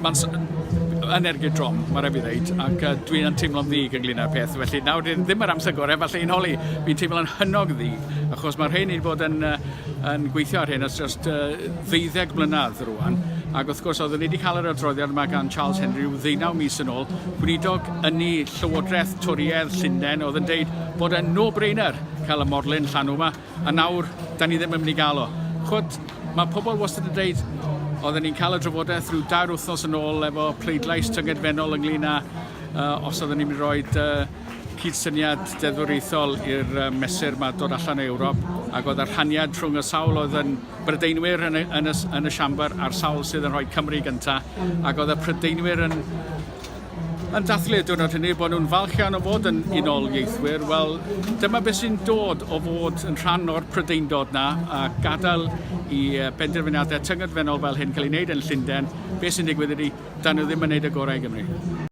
Mae'n yn ergyd drom, mae rhaid fi ddeud, ac dwi'n yn teimlo'n ddig ynglyn â'r peth. Felly nawr ddim yr amser gorau, falle i'n holi. Fi'n teimlo'n hynod ddig, achos mae rhain wedi bod yn, yn gweithio ar hyn ers dros ddeuddeg mlynedd rwan. Ac wrth gwrs, oeddwn ni wedi cael yr adroddiad yma gan Charles Henry rhyw ddeunaw mis yn ôl, gweinidog ynni Llywodraeth Torïaidd Llundain, oedd yn deud bod e'n no-brainer cael y morlyn llanw yma. A nawr, da ni ddim yn mynd i gael o. Chwod, mae pobl wastad yn dweud, oedden ni'n cael y drafodaeth rhyw dair wythnos yn ôl efo pleidlais tyngedfennol ynglyn â os oedden ni'n mynd i roi cydsyniad deddfwriaethol i'r mesur yma dod allan o Ewrop, ac oedd y rhaniad rhwng y sawl oedd yn Brydeinwyr yn y, yn y, yn y siambr a'r sawl sydd yn rhoi Cymru gyntaf, ac oedd y Prydeinwyr yn yn dathlu y diwrnod hynny, bod nhw'n falch iawn o fod yn unoliaethwyr. Wel, dyma beth sy'n dod o fod yn rhan o'r Prydeindod na, a gadael i benderfyniadau tyngedfennol fel hyn cael ei wneud yn Llundain. Beth sy'n digwydd ydy, dan nhw ddim yn wneud y gorau i Gymru.